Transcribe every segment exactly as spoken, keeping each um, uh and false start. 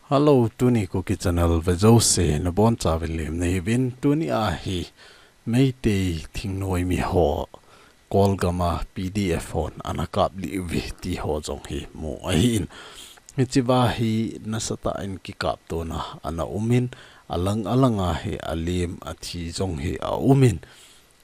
Hello, tuni Kuki Channel vejouse nabonchauvin lemna hiuvin. Tuni ahi Meitei thingnoi miho Kolgam a P D F hon ana kaplih uve ti ho jong hi mu ahin. Hichea hi nasatah in kikaptona ana umin, alang alang a hi alem athi jong hi aumin.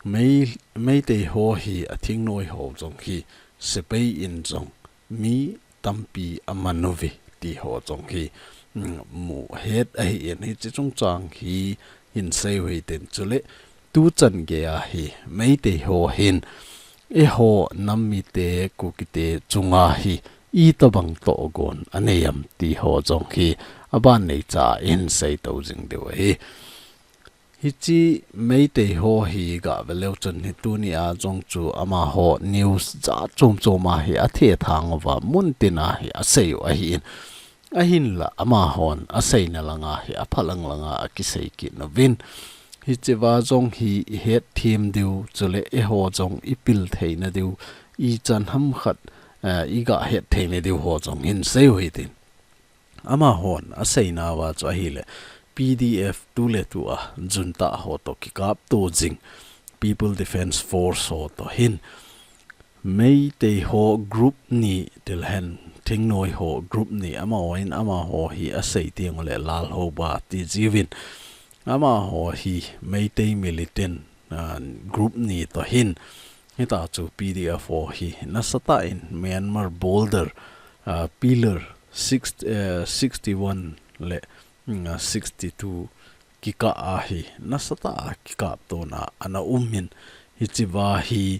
Mei, Meitei ho hi athingnoi ho jong hi sepai in jong mi tampi aman uve ti ho jong hi, mm, muhet ahin, hiche chungchang hi hin seiu hitin. Chule tuchan geiya hi Meitei ho hin eiho nam mite Kukite chunga hi itobang tohgon anei am ti ho jong hi aban neicha hin seitou jing diu ahi. Hiche Meitei ho hi gave leu chun hi tunia jong chu amaho news jat chom chom a hi athethang uva, muntina hi aseiu ahin. Ahinla amahon aseina langa hi aphalang langa akisei kit nauvin. Hichea jong hi ihet them diu, chule eiho jong ipil theina diu, ichan hamkhat, eh, iga het theina diu ho jong hin seiu hitin. Amahon aseinauva chu ahile, P D F tuletua junta ho toh kikapto jing, People Defence Force ho toh hin, Meitei ho group ni tilhen, thingnoi ho group ni, amahon amaho hi asei teng ule Lalhouba ti jiuvin, amaho hi Meitei militant, ah, group ni toh hin, hita chu P D F ho hi nasatah in Myanmar border, ah, pillar six, eh, sixty-one le, mm, ah, sixty-two kikah a hi nasatah a kikaptona ana umin, hichea hi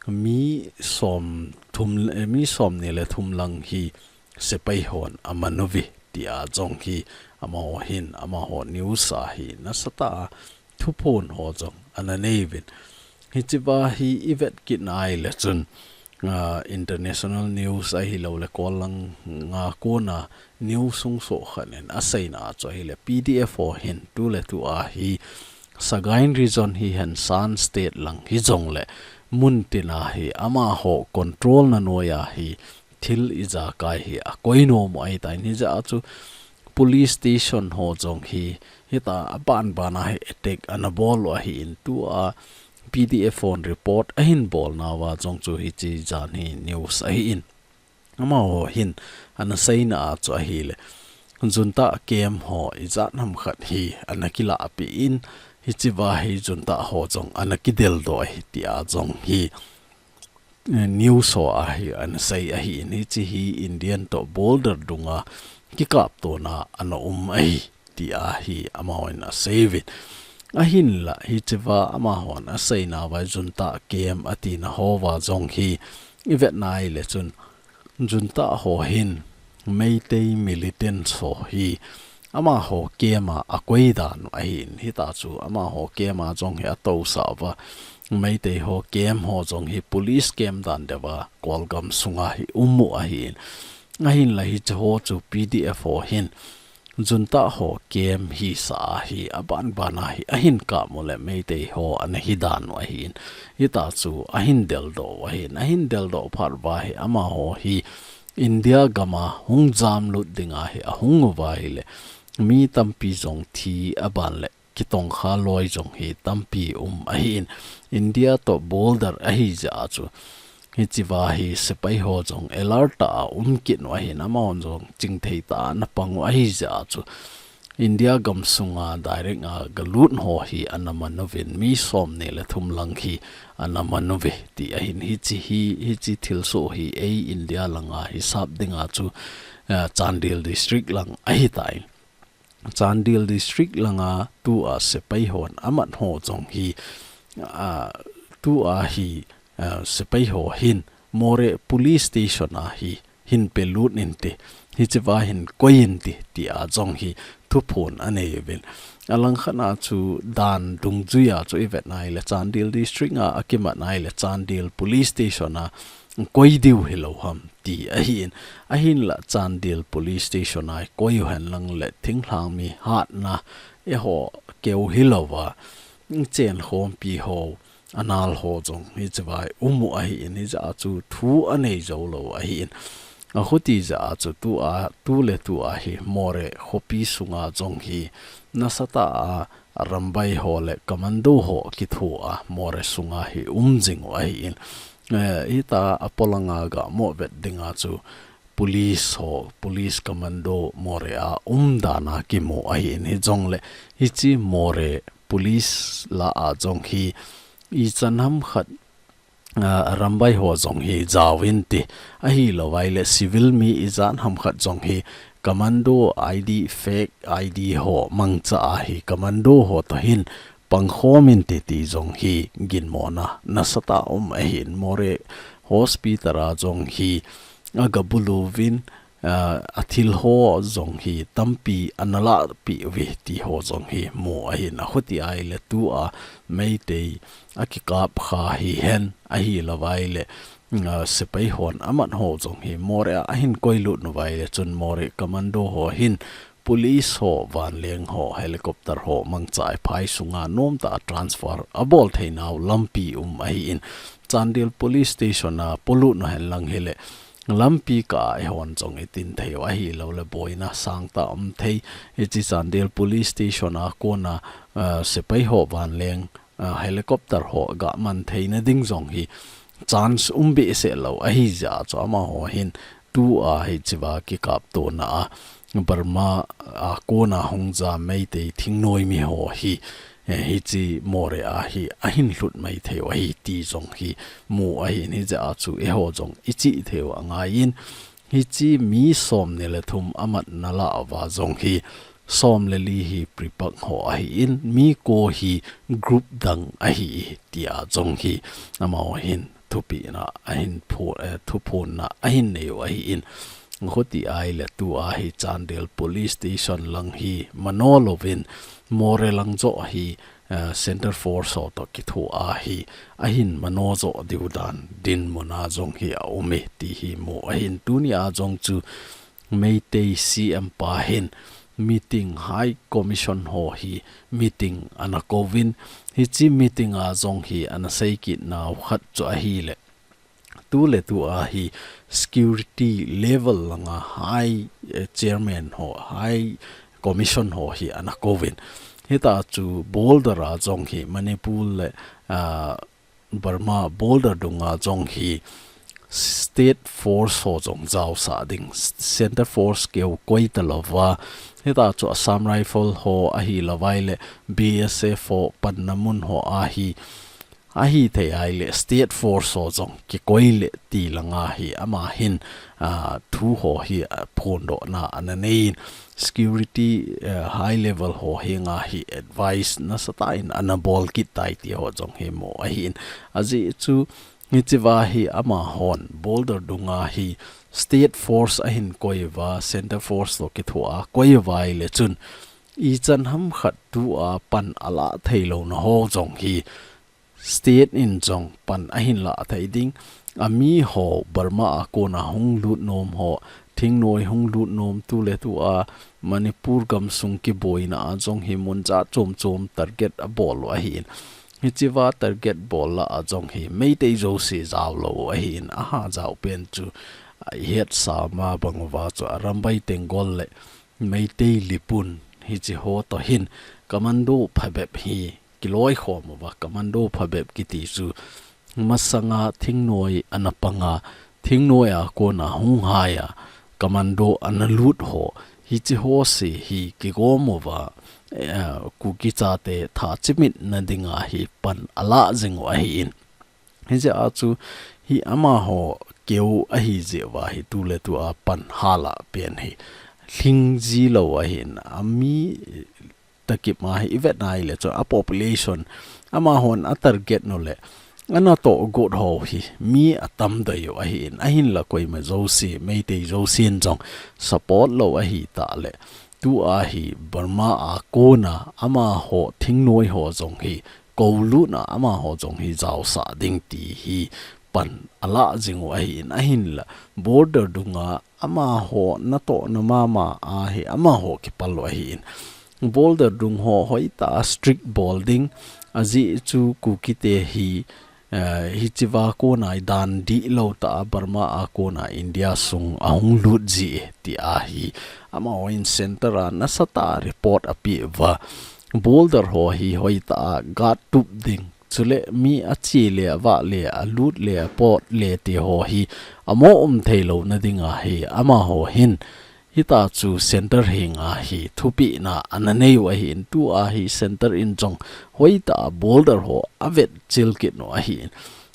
mi som thum, eh, mi somni le thum lang hi sepai hon aman uve tia jong hi amaho hin, amaho news a hi nasatah a thuphon ho jong ana neiyuvin. Hichea hi ivet kit nai le chun, ah, international news ahilou le kol langa kona news hung soh khat in aseina chu ahile, P D F ho hin tuletua hi Sagaing region hihen Shan state lang hijongle muntina hi amaho control na noiya hi thil ijakai hi akoi nom u ahitan, hijeh a chu police station ho jong hi hita aban ban a hi attack ana bol u ahin, tua P D F hon report ahin bolnauva jong chu hiche jan hi news ahin. Amaho hin ana seina a chu ahile, junta camp ho ijat hamkhat hi ana kilahpeh in, hichea hi junta ho jong ana kideldoh ahi tia jong hi, eh, news ho a hi ana sei ahin, hiche hi Indian toh border dunga kikaptona ana um ahi tia hi amahon aseiuvin. Ahinla hichea amahon aseinauva junta camp atina houva jong hi ivet nai le chun, junta ho hin Meitei militants ho hi amaho camp a akoi dan u ahin, hita chu amaho camp a jong hi atousah uva, Meitei ho camp ho jong hi police camp dan deuva Kolgam sunga hi um u ahin. Ahinla hiche ho chu P D F ho hin junta ho camp hisah a hi aban ban a hi ahin kap u le Meitei ho ana hi dan u ahin, hita chu ahin deldoh u ahin, ahin deldoh phat uva hi amaho hi India gam a hung jamlut dinga hi ahung uva ahile, mi tampi jong thi aban le kitongkha loi jong hi tampi um ahin, India toh border ahijeh a chu hichea hi sepai ho jong alert tah a um kit u ahin, amahon jong chingthei tah a ana pang u ahijeh a chu India gam sunga direct a galut ho hi ana man uvin, mi somni le thum lang hi ana man uve ti ahin, hiche hi, hiche thilsoh hi ei India langa hisap dinga chu, eh, Chandel district lang ahitan. Chandel district langa tua sepai hon amat ho jong hi, ah, tua hi, ah, sepai ho hin Moreh police station a hi hin pelut inte, hichea hin koi inte tia jong hi thuphon anei uvin. Alangkhat a chu dan dungjuia chu ivet nai le Chandel district a akimat nai le Chandel police station a koi diu hilou ham ti ahin. Ahinla Chandel police station a koi u henlang le thinglhang mi hatna eiho keu hilouva, chenkhompi ho, anal ho jong hichea um u ahin, hijeh a chu thu anei jou lou ahin. Achuti jeh a chu tua, tu le tua hi Moreh khopi sunga jong hi nasatah a Arambai ho le Commando ho kithoa Moreh sunga hi um jing u ahin. Eh, hitia polanga gamoh vet dinga chu police ho, police commando Moreh a um dan a kimu ahin. Hijongle hiche Moreh police lah a jong hi ichan ham khat, ah, Arambai ho jong hi jaovin te, ahilouleh civil mi ijat ham khat jong hi commando I D, fake I D ho mangcha a hi commando ho toh hin pangkhom inte ti jong hi ginmona nasatah a um ahin. Moreh hospital a jong hi agabuluvin, ah, athil ho jong hi tampi analah peh uve ti ho jong hi mu ahin. Achuti ahile tua Meitei akikap kha hihen, ahilouleh, ah, sepai hon amat ho jong hi Moreh a ahin koilut uva ahile chun Moreh commando ho hin police ho, vanleng ho, helicopter ho mangcha a phai sunga nomtah a transfer abol theinau lampi um ahin. Chandel police station a polut u henlang hile lampi kah a eihon jong itin thei u ahilouleh boina sangtah um thei. Hiche Chandel police station a kona, ah, sepai ho, vanleng, ah, helicopter ho gaman theina ding jong hi chance um behseh lou ahi jeh a chu amaho hin tua hichea kikaptona a Burma a kona hung ja Meitei thingnoi mi ho hi, eh, hiche Moreh a hi ahin lhut mai thei u ahi ti jong hi mu ahin. Hijeh a chu eiho jong ichih thei u angaiyin, hiche mi somni le thum amatna lah uva jong hi somle li hi PREPAK ho ahin, mi ko hi group dang ahi tia jong hi amaho hin thupina ahin pho-, eh, thuphonna ahin nei u ahin. Achuti ahile tua hi Chandel police station lang hi mano louvin Moreh lang joh hi, eh, Centre Force ho toh kithoa hi ahin mano joh diu dan dinmuna jong hi aume ti hi mu ahin. Tunia jong chu Meitei C M pa hin meeting, High Commission ho hi meeting ana kouvin, hiche meeting a jong hi ana seikit nau khat chu ahile, tu le tua hi security level langa high, eh, chairman ho, High Commission ho hi ana kouvin. Hitia chu border a jong hi Manipur le, ah, Burma border dunga jong hi state force ho jong jaosah ding, Centre Force keu koi talouva. Hitia chu Assam Rifle ho ahilouleh B S F ho panna mun ho a hi, ahithei ahile state force ho jong kikoi le ti langa hi ama hin, ah, thu ho hi, ah, phondohna ana neiyin, security, eh, high level ho henga hi advice nasatah in ana bol kit tai ti ho jong hi mu ahin. Ajeh chu hichea hi amahon border dunga hi state force ahin koi uva, Centre Force toh kithoa koi uva ahile chun ichan ham khat tua pan alah theilouna ho jong hi state in jong pan ahin lah thei ding. Ami ho Burma a kona hung lut nom ho, thingnoi hung lut nom, tu le tua Manipur gamsung kiboina a jong hi mun jat chom chom target abol u ahin. Hichea target bol lah a jong hi Meitei jouse jao lou u ahin, aha jao pen chu, ah, ihetsa ma bang uva chu Arambai Tenggol le Meitei Lipun hiche ho toh hin commando phabep hi kiloikhom uva, commando phabep kiti chu masanga thingnoi ana panga, thingnoi a kona hung haia commando ana lut ho, hiche ho se hi kigom uva, eh, Kuki chate tha chimitna dinga hi pan alah jing u ahin. Hijeh a chu hi amaho keu ahi jeh uva hi tu le tua pan hala pen hi lhing ji lou ahin, ami takip ma hi ivet nai le chu a population amahon a target nu le ana toh got ho hi mi atam dei u ahin, ahinla koima jouse, Meitei jousen jong support lou ahi tah le, tua hi Burma a kona amaho thingnoi ho jong hi koulutna amaho jong hi jaosah ding ti hi pan alah jing u ahin, ahinla border dunga amaho natohna mama a hi amaho kipal u ahin. Border dung ho hoitah a strict bol ding, ajeh chu Kuki te hi eh, hichea kona i dan dihlou tah a Burma a kona India sung ahung lut ji e ti ahi. Amahon center a nasatah a report apeh uva. Border ho hi hoitah a guard tup ding. Chule mi ache le, avah le, alut le, apot le ti ho hi amo um thei louna dinga hi amaho hin. Hitia chu center henga hi thupehna ana nei u ahin, tua hi center in jong hoitah a border ho avetchil kit u ahin.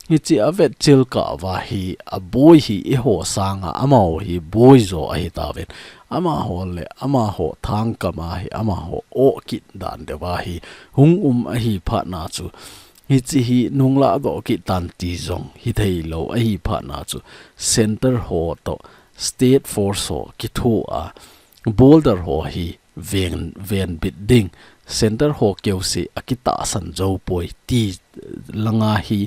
Hiche avetchil kah uva hi aboi hi eiho sanga amaho hi boi jo ahi tauvin. Amaho le amaho thangkam a hi amaho oh kit dan deuva hi hung um ahi phatna chu. Hiche hi nunglah doh kit tan ti jong hithei lou ahi phatna chu. Center ho toh state force ho kitho a border ho hi ven, venbit ding, center ho keuse akitahsan jou poi ti langa hi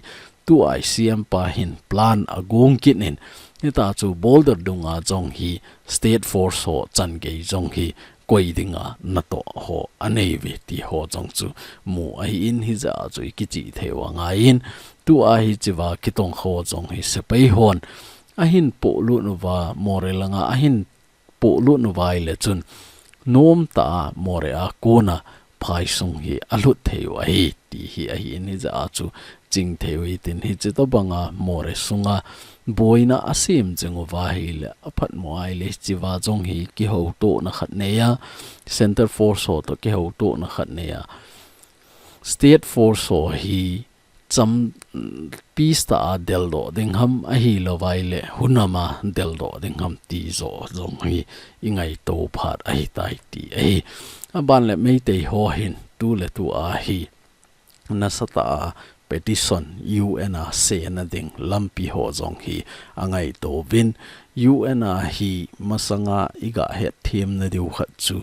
tua hi C M pa hin plan agong kit in, hitia chu border dunga jong hi state force ho changei jong hi koi dinga natoh ho anei uve ti ho jong chu mu ahin, hijeh a chu i kichih thei u angaiyin, tua hichea kitong ho jong hi sepai hon ahin polut uva, Moreh langa ahin polut uva ahile chun, nomtah a Moreh a kona phaisung hi alut thei u ahi, ti hi ahin, hijeh a chu ching thei u hitin, hiche tobanga Moreh sunga boina asem jing uva ahile, aphatmo ahile, hichea jong hi kihoutohna khat nei a, center force ho toh kihoutohna khat nei a, state force ho hi cham, mm, peace tah a deldoh ding ham, ahilou vaile hunam a deldoh ding ham ti jo jong hi i ngaito phat ahitai ti ahi. Aban le Meitei ho hin tuletu a hi nasatah a petition U N a sena ding lampi ho jong hi angaito uvin, U N a hi masanga i gahet themna diu khat chu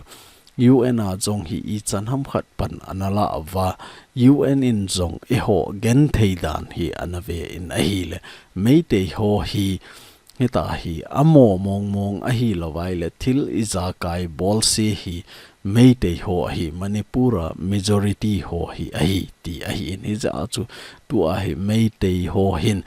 U N a jong hi ichan ham khat pan ana la uva, U N in jong eiho genthei dan hi ana ve in ahile, Meitei ho hi, hitia hi amo mong mong ahilou vaile, thil ijakai bolse hi Meitei ho ahi, Manipur a majority ho hi ahi, ti ahin, hijeh a chu tua hi Meitei ho hin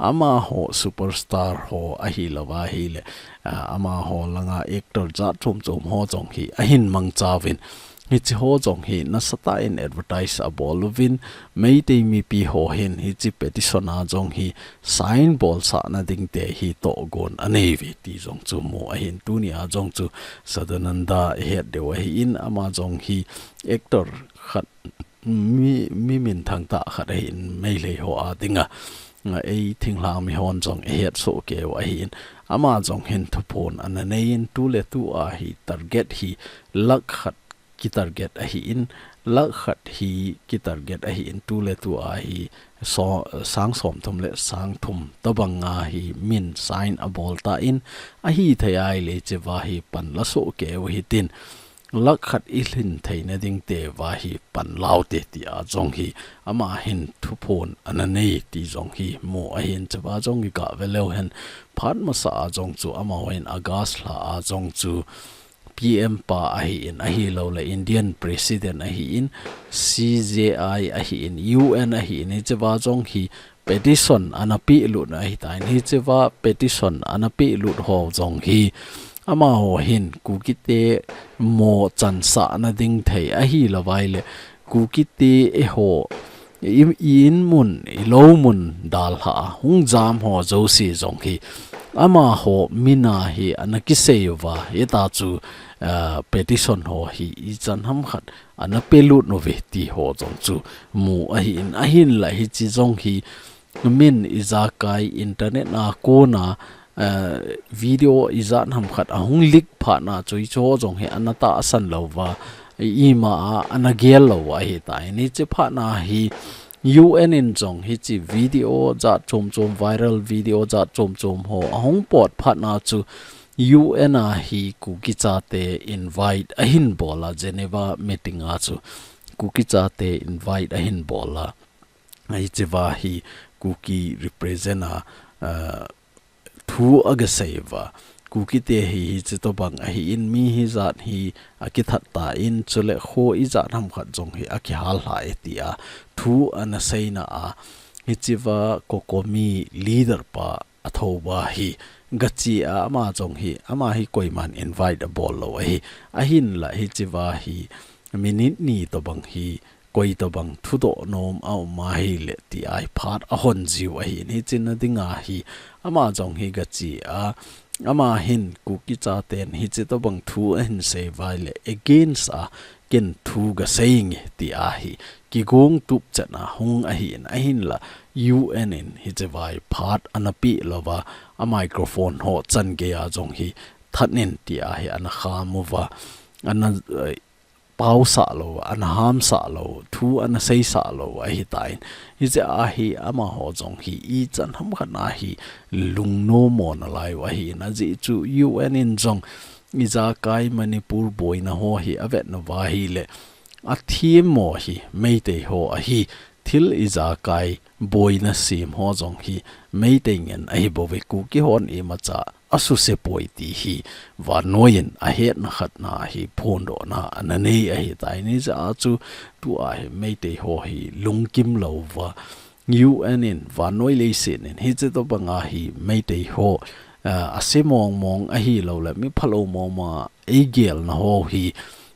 amaho superstar ho ahilou va ahile, ah, amaho langa actor jat chom chom ho jong hi ahin mangcha uvin. Hiche ho jong hi nasatah in advertise abol uvin, Meitei mipi ho hin hiche petition a jong hi sign bolsahna dingte hi tohgon anei uve ti jong chu mu ahin, tunia jong chu Sadananda ihet diu ahin, ama jong hi actor khat mi, mi minthang tah khat ahin, Meitei ho a dinga, a, ei thinglhang mihon jong ihet soh kei u ahin, ama jong hin thuphon ana nei in, tuletu a hi target hi lakh khat kitarget ahin, lakh khat hi kitarget ahin, tuletu a hi so, sang somthum le sang thum tobanga hi min sign abol tan, ahithei ahile hichea hi pan la soh kei u hitin, lakh khat ilhin theina dingte uva hi pan la ute tia jong hi ama hin thuphon ana nei ti jong hi mu ahin, hichea jong hi gah ve leu hen, phat masa a jong chu amahon August lha a jong chu P M pa ahin, ahilou le Indian President ahin, C J I ahin, U N ahin, hichea jong hi petition ana pelut u ahitan, hichea petition ana pelut ho jong hi amaho hin Kukite mo chansahna ding thei ahilou vaile, Kukite eiho i, i in mun, i lou mun dalha a hung jam ho jouse jong hi amaho min a hi ana kisei uva, hitia chu, ah, petition ho hi ichan ham khat ana pelut uve ti ho jong chu mu ahin, ahinla hiche jong hi min ijakai internet a kona, eh, video ijat ham khat ahung leak phatna chu hiche ho jong hi ana tahsan lou uva, ima a ana gel lou u ahitan, hiche phatna hi U N in jong hiche video jat chom chom, viral video jat chom chom ho ahung pot phatna chu U N a hi Kuki chate invite ahin bol a, Geneva meeting a chu Kuki chate invite ahin bol a, hichea hi Kuki represent a, ah, thu agasei uva. Kukite hi hiche tobang ahin, mi hijat hi akithat tan, chule kho ijat ham khat jong hi akihal lha e tia thu ana seina a, Hichea COCOMI leader pa athouva hi gache a, ama jong hi, ama hi koiman invite abol lou ahi. Ahinla hichea hi minute ni tobang hi koi tobang thudoh nom aum ahile tia hi phat ahon jiu ahin, hiche na dinga hi ama jong hi gache a, ama hin Kuki chaten hiche tobang thu ahin sei uva ahile against a ken thu gasei nge tia hi kigong tup chan a hung ahin, ahinla U N in hichea hi phat ana peh louva, a microphone ho chan geiya jong hi that in tia hi ana kham uva, ana, eh, pausah lou, ana hamsah lou, thu ana seisah lou ahitan. Hichea hi amaho jong hi ichan ham khat na hi lungnom mo nalai u ahin, ajeh chu U N in jong ijakai Manipur boina ho hi avet nauva ahile, athem mo hi Meitei ho ahi, thil ijakai boina sem ho jong hi Meitei ngen ahi bouve, Kuki hon imacha asuse poi ti hi vannoi in ahetna khat na hi phondohna ana nei ahitan, hijeh a chu tua hi Meitei ho hi lungkim louva U N in vannoi leiset in hiche tobanga hi Meitei ho, ah, ase mong mong ahilouleh mi phalou mong mong a eigelna ho hi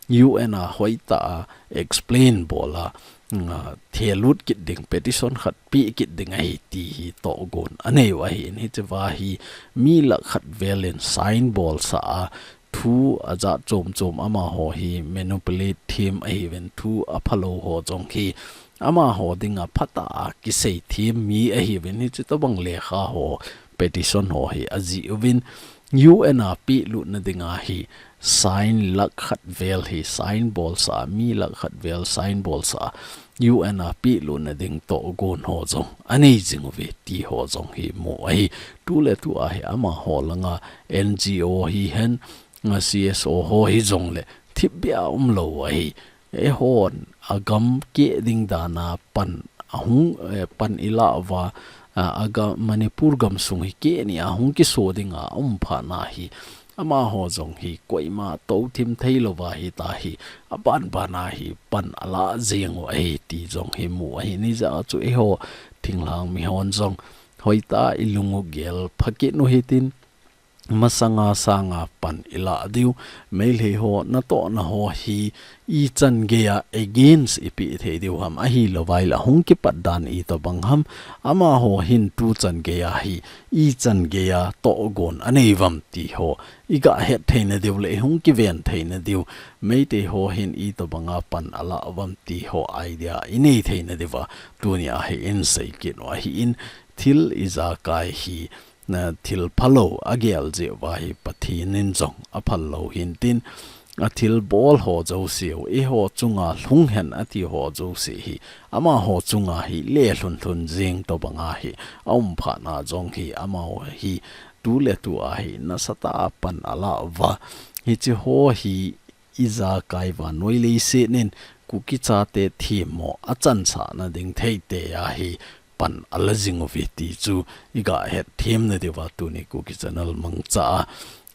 U N a hoitah a explain bol a, mm, ah, thelut kit ding, petition khat peh kit ding ahi ti hi tohgon anei u ahin, hichea hi mi lakh khat vel in sign bolsah a, thu ajat chom chom amaho hi manipulate them ahiuvin, thu aphalou ho jong hi amaho dinga phatah a kisei them mi ahiuvin, hiche tobang lekha ho, petition ho hi ajih uvin, U N a pehlut na dinga hi sign lakh khat vel hi sign bolsah a, mi lakh khat vel sign bolsah a, U N a pehlut na ding tohgon ho jong anei jing uve ti ho jong hi mu ahi. Tuletua hi amaho langa N G O hihen, nga C S O ho hijongle thipbeh a um lou u ahi. Eihon agam keh ding dan a pan ahung, eh, pan ilah uva, ah, agam, Manipur gamsung hi keini a hung kiso dinga um phat na hi, amaho jong hi koima touthim thei louva hita hi, aban ban a hi pan alah jeng u ahi ti jong hi mu ahin, hijeh a chu eiho thinglhang mihon jong hoitah a ilung u gel pha kit u hitin, masanga sanga pan ilah diu, Meitei ho natohna ho hi ichan geiya against ipeh thei diu ham, ahilouva ahile hung kipat dan itobang ham, amaho hin tuchan geiya hi ichan geiya tohgon anei uvam ti ho igah het theina diu le ihung kiven theina diu, Meitei ho hin itobanga pan alah uvam ti ho idea inei theina diuva tunia hi insei kit u ahin, thil ijakai hi na thil phalou agel jeh uva hi Pathen in jong aphal lou hintin, athilbol ho jouse u, eiho chunga lhung hen ati ho jouse hi, amaho chunga hi lelhun lhun jeng tobanga hi aum phat na jong hi, amaho hi tuletua hi nasatah a pan alah uva, hiche ho hi ijakai vannoi leiset in Kuki chate themmo achansah na ding thei tia hi pan ala jing uve ti chu igah het them na diuva tuni Kuki Channel mangcha a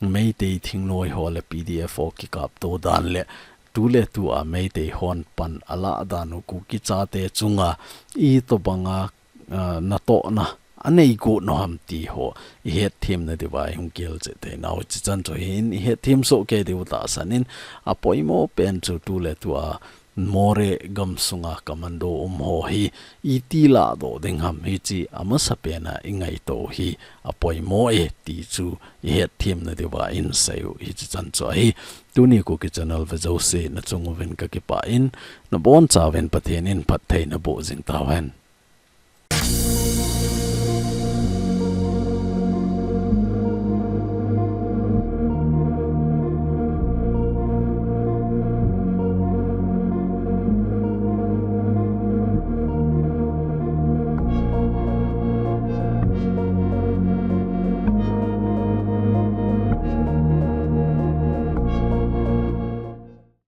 Meitei thingnoi ho le P D F ho kikapto dan le tuletua Meitei hon pan alah dan u Kuki chate chunga itobanga, ah, natohna anei got u ham ti ho ihet them na diuva ihung gel cheh theina u, hichan chu hin ihet them soh kei diu tahsan in, apoimo pen chu tuletua Moreh gamsunga commando um ho hi iti lahdoh ding ham, hiche amasapen a ingaito hi apoimo e ti chu ihet them na diuva insei u hichan chu ahi. Tuni Kuki Channel ve jouse nachung uvin kakipah in, nabonchauvin Pathen in phattheina boh jing tauhen.